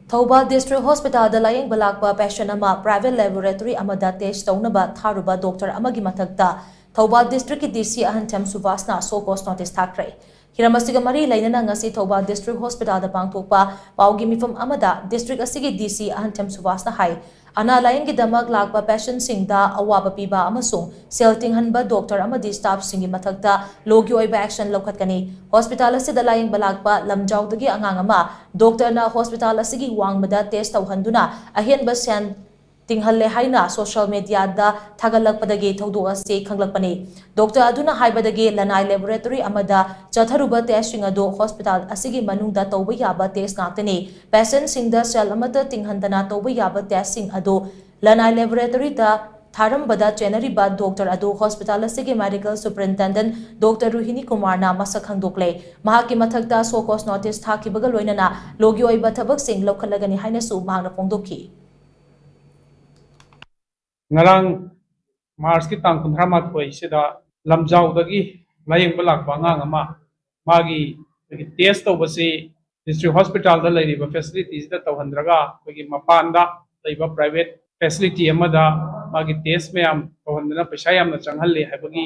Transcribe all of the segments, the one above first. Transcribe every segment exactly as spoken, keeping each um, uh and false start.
Thoubal district ꯍꯣꯁꯄꯤꯇꯥꯜꯗ ꯂꯥꯌꯦꯡꯕ ꯂꯥꯛꯄ patient ꯑꯃ ꯄ꯭ꯔꯥꯏꯚꯦꯠ ꯂꯦꯕꯣꯔꯦꯇꯣꯔꯤ ꯑꯃꯗ ꯇꯦꯁ ꯇꯧꯅꯕ ꯊꯥꯔꯨꯕ ꯗꯣꯛꯇꯔ ꯑꯃꯒꯤ ꯃꯊꯛꯇ ꯊꯧꯕꯥꯜ ꯗꯤꯁꯇ꯭ꯔꯤꯛꯀꯤ ꯗꯤ ꯁꯤ ꯑꯍꯟꯊꯦꯝ ꯁꯨꯕꯥꯁꯅ ꯁꯣ ꯀꯣꯁ ꯅꯣꯇꯤꯁ ꯊꯥꯈ꯭ꯔꯦ꯫ ꯍꯤꯔꯝ ꯑꯁꯤꯒ ꯃꯔꯤ ꯂꯩꯅꯅ ꯉꯁꯤ ꯊꯧꯕꯥꯜ ꯗꯤꯁꯇ꯭ꯔꯤꯛ ꯍꯣꯁꯄꯤꯇꯥꯜꯗ ꯄꯥꯡꯊꯣꯛꯄ ꯄꯥꯎꯒꯤ ꯃꯤꯐꯝ ꯑꯃꯗ ꯗꯤꯁꯇ꯭ꯔꯤꯛ ꯑꯁꯤꯒꯤ ꯗꯤ ꯁꯤ ꯑꯍꯟꯊꯦꯝ ꯁꯨꯕꯥꯁꯅ ꯍꯥꯏ, ꯑꯅꯥ ꯂꯥꯌꯦꯡꯒꯤꯗꯃꯛ ꯂꯥꯛꯄ ꯄꯦꯁꯦꯟꯁꯤꯡꯗ ꯑꯋꯥꯕ ꯄꯤꯕ ꯑꯃꯁꯨꯡ ꯁꯦꯜ ꯇꯤꯡꯍꯟꯕ ꯗꯣꯛꯇꯔ ꯑꯃꯗꯤ ꯁ꯭ꯇꯥꯐꯁꯤꯡꯒꯤ ꯃꯊꯛꯇ ꯂꯣꯒꯤ ꯑꯣꯏꯕ ꯑꯦꯛꯁꯟ ꯂꯧꯈꯠꯀꯅꯤ꯫ ꯍꯣꯁꯄꯤꯇꯥꯜ ꯑꯁꯤꯗ ꯂꯥꯌꯦꯡꯕ ꯂꯥꯛꯄ ꯂꯝꯖꯥꯎꯗꯒꯤ ꯑꯉꯥꯡ ꯑꯃ ꯗꯣꯛꯇꯔꯅ ꯍꯣꯁꯄꯤꯇꯥꯜ ꯑꯁꯤꯒꯤ ꯋꯥꯡꯃꯗ ꯇꯦꯁ ꯇꯧꯍꯟꯗꯨꯅ ꯑꯍꯦꯟꯕ ꯁꯦꯟ ꯇꯤꯡꯍꯜꯂꯦ ꯍꯥꯏꯅ ꯁꯣꯁꯤꯌꯦꯜ ꯃꯤꯗꯤꯌꯥꯗ ꯊꯥꯒꯠꯂꯛꯄꯗꯒꯤ ꯊꯧꯗꯣꯛ ꯑꯁꯤ ꯈꯪꯂꯛꯄꯅꯤ꯫ ꯗꯣꯛꯇꯔ ꯑꯗꯨꯅ ꯍꯥꯏꯕꯗꯒꯤ ꯂꯅꯥꯏ ꯂꯦꯕꯣꯔꯦꯇꯣꯔꯤ ꯑꯃꯗ ꯆꯠꯊꯔꯨꯕ ꯇꯦꯁꯁꯤꯡ ꯑꯗꯨ ꯍꯣꯁꯄꯤꯇꯥꯜ ꯑꯁꯤꯒꯤ ꯃꯅꯨꯡꯗ ꯇꯧꯕ ꯌꯥꯕ ꯇꯦꯁ ꯉꯥꯛꯇꯅꯤ꯫ ꯄꯦꯁꯦꯟꯁꯤꯡꯗ ꯁꯦꯜ ꯑꯃꯠꯇ ꯇꯤꯡꯍꯟꯗꯅ ꯇꯧꯕ ꯌꯥꯕ ꯇꯦꯁꯁꯤꯡ ꯑꯗꯨ ꯂꯅꯥꯏ ꯂꯦꯕꯣꯔꯦꯇꯣꯔꯤꯗ ꯊꯥꯔꯝꯕꯗ ꯆꯦꯟꯅꯔꯤꯕ ꯗꯣꯛꯇꯔ ꯑꯗꯨ ꯍꯣꯁꯄꯤꯇꯥꯜ ꯑꯁꯤꯒꯤ ꯃꯦꯗꯤꯀꯦꯜ ꯁꯨꯄꯔꯤꯟꯇꯦꯟꯗꯦꯟꯠ ꯗꯣꯛꯇꯔ ꯔꯨꯍꯤꯅꯤ ꯀꯨꯃꯥꯔꯅ ꯃꯁꯛ ꯈꯪꯗꯣꯛꯂꯦ꯫ ꯃꯍꯥꯛꯀꯤ ꯃꯊꯛꯇ ꯁꯣ ꯀꯣꯁ ꯅꯣꯇꯤꯁ ꯊꯥꯈꯤꯕꯒ ꯂꯣꯏꯅꯅ ꯂꯣꯒꯤ ꯑꯣꯏꯕ ꯊꯕꯛꯁꯤꯡ ꯂꯧꯈꯠꯂꯒꯅꯤ ꯍꯥꯏꯅꯁꯨ ꯃꯍꯥꯛꯅ ꯐꯣꯡꯗꯣꯛꯈꯤ꯫ ꯉꯔꯥꯡ ꯃꯥꯔꯆꯀꯤ ꯇꯥꯡ ꯀꯨꯟꯊ꯭ꯔꯥ ꯃꯥꯊꯣꯏꯁꯤꯗ ꯂꯝꯖꯥꯎꯗꯒꯤ ꯂꯥꯌꯦꯡꯕ ꯂꯥꯛꯄ ꯑꯉꯥꯡ ꯑꯃ, ꯃꯥꯒꯤ ꯑꯩꯈꯣꯏꯒꯤ ꯇꯦꯁ ꯇꯧꯕꯁꯤ ꯗꯤꯁꯇ꯭ꯔꯤꯛ ꯍꯣꯁꯄꯤꯇꯥꯜꯗ ꯂꯩꯔꯤꯕ ꯐꯦꯁꯤꯂꯤꯇꯤꯁꯤꯗ ꯇꯧꯍꯟꯗ꯭ꯔꯒ ꯑꯩꯈꯣꯏꯒꯤ ꯃꯄꯥꯟꯗ ꯂꯩꯕ ꯄ꯭ꯔꯥꯏꯚꯦꯠ ꯐꯦꯁꯤꯂꯤꯇꯤ ꯑꯃꯗ ꯃꯥꯒꯤ ꯇꯦꯁ ꯃꯌꯥꯝ ꯇꯧꯍꯟꯗꯅ ꯄꯩꯁꯥ ꯌꯥꯝꯅ ꯆꯪꯍꯜꯂꯤ ꯍꯥꯏꯕꯒꯤ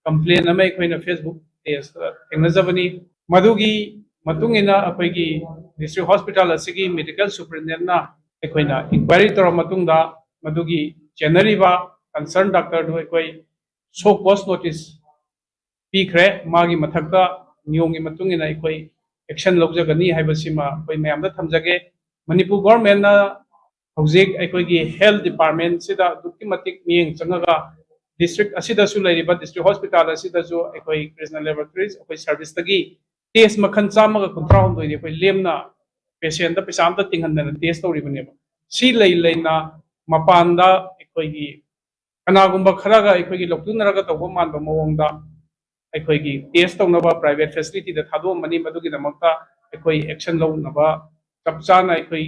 ꯀꯝꯄ꯭ꯂꯦꯟ ꯑꯃ ꯑꯩꯈꯣꯏꯅ ꯐꯦꯁꯕꯨꯛ ꯄꯦꯖꯇ ꯊꯦꯡꯅꯖꯕꯅꯤ꯫ ꯃꯗꯨꯒꯤ ꯃꯇꯨꯡ ꯏꯟꯅ ꯑꯩꯈꯣꯏꯒꯤ ꯗꯤꯁꯇ꯭ꯔꯤꯛ ꯍꯣꯁꯄꯤꯇꯥꯜ ꯑꯁꯤꯒꯤ ꯃꯦꯗꯤꯀꯦꯜ ꯁꯨꯄꯔꯤꯟꯇꯦꯟꯗꯦꯟꯠꯅ ꯑꯩꯈꯣꯏꯅ ꯏꯟꯀ꯭ꯋꯥꯏꯔꯤ ꯇꯧꯔꯕ ꯃꯇꯨꯡꯗ ꯃꯗꯨꯒꯤ ꯆꯦꯟꯅꯔꯤꯕ ꯀꯟꯁꯔꯟ ꯗꯥꯛꯇꯔꯗꯨ ꯑꯩꯈꯣꯏ ꯁꯣ ꯀꯣꯁ ꯅꯣꯇꯤꯁ ꯄꯤꯈ꯭ꯔꯦ꯫ ꯃꯥꯒꯤ ꯃꯊꯛꯇ ꯅꯤꯌꯣꯝꯒꯤ ꯃꯇꯨꯡ ꯏꯟꯅ ꯑꯩꯈꯣꯏ ꯑꯦꯛꯁꯟ ꯂꯧꯖꯒꯅꯤ ꯍꯥꯏꯕꯁꯤꯃ ꯑꯩꯈꯣꯏ ꯃꯌꯥꯝꯗ ꯊꯝꯖꯒꯦ꯫ ꯃꯅꯤꯄꯨꯔ ꯒꯣꯔꯃꯦꯟꯅ ꯍꯧꯖꯤꯛ ꯑꯩꯈꯣꯏꯒꯤ ꯍꯦꯜꯊ ꯗꯤꯄꯥꯔꯠꯃꯦꯟꯁꯤꯗ ꯑꯗꯨꯛꯀꯤ ꯃꯇꯤꯛ ꯃꯤꯠꯌꯦꯡ ꯆꯪꯉꯒ ꯗꯤꯁꯇ꯭ꯔꯤꯛ ꯑꯁꯤꯗꯁꯨ ꯂꯩꯔꯤꯕ ꯗꯤꯁꯇ꯭ꯔꯤꯛ ꯍꯣꯁꯄꯤꯇꯥꯜ ꯑꯁꯤꯗꯁꯨ ꯑꯩꯈꯣꯏ ꯀ꯭ꯔꯤꯁꯅ ꯂꯦꯕꯣꯔꯦꯇꯣꯔꯤꯁ ꯑꯩꯈꯣꯏ ꯁꯔꯚꯤꯁꯇꯒꯤ ꯇꯦꯁ ꯃꯈꯜ ꯆꯥꯝꯃꯒ ꯀꯨꯟꯊ꯭ꯔꯥ ꯍꯨꯝꯗꯣꯏꯗꯤ ꯑꯩꯈꯣꯏ ꯂꯦꯝꯅ ꯄꯦꯁꯦꯟꯗ ꯄꯩꯁꯥ ꯑꯝꯇ ꯇꯤꯡꯍꯟꯗꯅ ꯇꯦꯁ ꯇꯧꯔꯤꯕꯅꯦꯕ꯫ ꯁꯤ ꯂꯩ ꯂꯩꯅ ꯃꯄꯥꯟꯗ ꯑꯩꯈꯣꯏꯒꯤ ꯀꯅꯥꯒꯨꯝꯕ ꯈꯔꯒ ꯑꯩꯈꯣꯏꯒꯤ ꯂꯧꯇꯨꯅꯔꯒ ꯇꯧꯕ ꯃꯥꯟꯕ ꯃꯑꯣꯡꯗ ꯑꯩꯈꯣꯏꯒꯤ ꯇꯦꯁ ꯇꯧꯅꯕ ꯄ꯭ꯔꯥꯏꯚꯦꯠ ꯐꯦꯁꯤꯂꯤꯇꯤꯗ ꯊꯥꯗꯣꯛꯑꯝꯕꯅꯤ꯫ ꯃꯗꯨꯒꯤꯗꯃꯛꯇ ꯑꯩꯈꯣꯏ ꯑꯦꯛꯁꯟ ꯂꯧꯅꯕ ꯆꯞ ꯆꯥꯅ ꯑꯩꯈꯣꯏ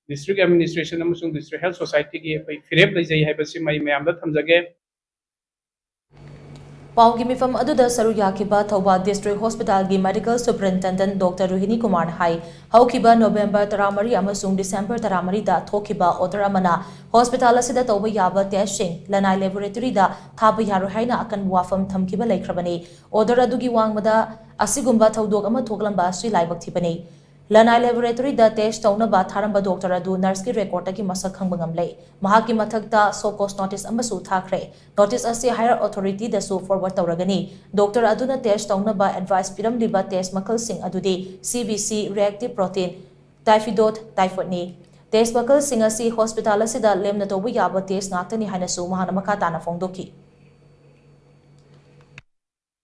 ꯗꯤꯁꯇ꯭ꯔꯤꯛ ꯑꯦꯗꯃꯤꯅꯤꯁꯇ꯭ꯔꯦꯁꯟ ꯑꯃꯁꯨꯡ ꯗꯤꯁꯇ꯭ꯔꯤꯛ ꯍꯦꯜꯊ ꯁꯣꯁꯥꯏꯇꯤꯒꯤ ꯑꯩꯈꯣꯏ ꯐꯤꯔꯦꯞ ꯂꯩꯖꯩ ꯍꯥꯏꯕꯁꯤꯃ ꯑꯩ ꯃꯌꯥꯝꯗ ꯊꯝꯖꯒꯦ꯫ ꯄꯥꯎꯒꯤ ꯃꯤꯐꯝ ꯑꯗꯨꯗ ꯁꯔꯨꯛ ꯌꯥꯈꯤꯕ ꯊꯧꯕꯥꯜ ꯗꯤꯁꯇ꯭ꯔꯤꯛ ꯍꯣꯁꯄꯤꯇꯥꯜꯒꯤ ꯃꯦꯗꯤꯀꯦꯜ ꯁꯨꯄꯔꯤꯟꯇꯦꯟꯗꯦꯟꯠ ꯗꯣꯛꯇꯔ ꯔꯣꯍꯤꯅꯤ ꯀꯨꯃꯥꯔꯅ ꯍꯥꯏ, ꯍꯧꯈꯤꯕ ꯅꯣꯕꯦꯝꯕꯔ ꯇꯔꯥꯃꯔꯤ ꯑꯃꯁꯨꯡ ꯗꯤꯁꯦꯝꯕꯔ ꯇꯔꯥꯃꯔꯤꯗ ꯊꯣꯛꯈꯤꯕ ꯑꯣꯔꯗꯔ ꯑꯃꯅ ꯍꯣꯁꯄꯤꯇꯥꯜ ꯑꯁꯤꯗ ꯇꯧꯕ ꯌꯥꯕ ꯇꯦꯁꯁꯤꯡ ꯂꯅꯥꯏ ꯂꯦꯕꯣꯔꯦꯇꯣꯔꯤꯗ ꯊꯥꯕ ꯌꯥꯔꯣꯏ ꯍꯥꯏꯅ ꯑꯀꯟꯕ ꯋꯥꯐꯝ ꯊꯝꯈꯤꯕ ꯂꯩꯈ꯭ꯔꯕꯅꯤ꯫ ꯑꯣꯔꯗꯔ ꯑꯗꯨꯒꯤ ꯋꯥꯡꯃꯗ ꯑꯁꯤꯒꯨꯝꯕ ꯊꯧꯗꯣꯛ ꯑꯃ ꯊꯣꯛꯂꯝꯕ ꯑꯁꯤ ꯂꯥꯏꯕꯛ ꯊꯤꯕꯅꯤ꯫ ꯂꯅꯥꯏ ꯂꯦꯕꯣꯔꯦꯇꯣꯔꯤꯗ ꯇꯦꯁ ꯇꯧꯅꯕ ꯊꯥꯔꯝꯕ ꯗꯣꯛꯇꯔ ꯑꯗꯨ ꯅꯔꯁꯀꯤ ꯔꯦꯀꯣꯔꯗꯇꯒꯤ ꯃꯁꯛ ꯈꯪꯕ ꯉꯝꯂꯦ꯫ ꯃꯍꯥꯛꯀꯤ ꯃꯊꯛꯇ ꯁꯣ ꯀꯣꯁ ꯅꯣꯇꯤꯁ ꯑꯃꯁꯨ ꯊꯥꯈ꯭ꯔꯦ꯫ ꯅꯣꯇꯤꯁ ꯑꯁꯤ ꯍꯥꯌꯔ ꯑꯣꯊꯣꯔꯤꯇꯤꯗꯁꯨ ꯐꯣꯔꯋꯥꯔꯗ ꯇꯧꯔꯒꯅꯤ꯫ ꯗꯣꯛꯇꯔ ꯑꯗꯨꯅ ꯇꯦꯁ ꯇꯧꯅꯕ ꯑꯦꯗꯚꯥꯏꯁ ꯄꯤꯔꯝꯂꯤꯕ ꯇꯦꯁ ꯃꯈꯜꯁꯤꯡ ꯑꯗꯨꯗꯤ C B C, reactive protein, typhidot, ꯇꯥꯏꯐꯣꯏꯗꯅꯤ꯫ ꯇꯦꯁ ꯃꯈꯜꯁꯤꯡ ꯑꯁꯤ ꯍꯣꯁꯄꯤꯇꯥꯜ ꯑꯁꯤꯗ ꯂꯦꯝꯅ ꯇꯧꯕ ꯌꯥꯕ ꯇꯦꯁ ꯉꯥꯛꯇꯅꯤ ꯍꯥꯏꯅꯁꯨ ꯃꯍꯥꯛꯅ ꯃꯈꯥ ꯇꯥꯅ ꯐꯣꯡꯗꯣꯛꯈꯤ꯫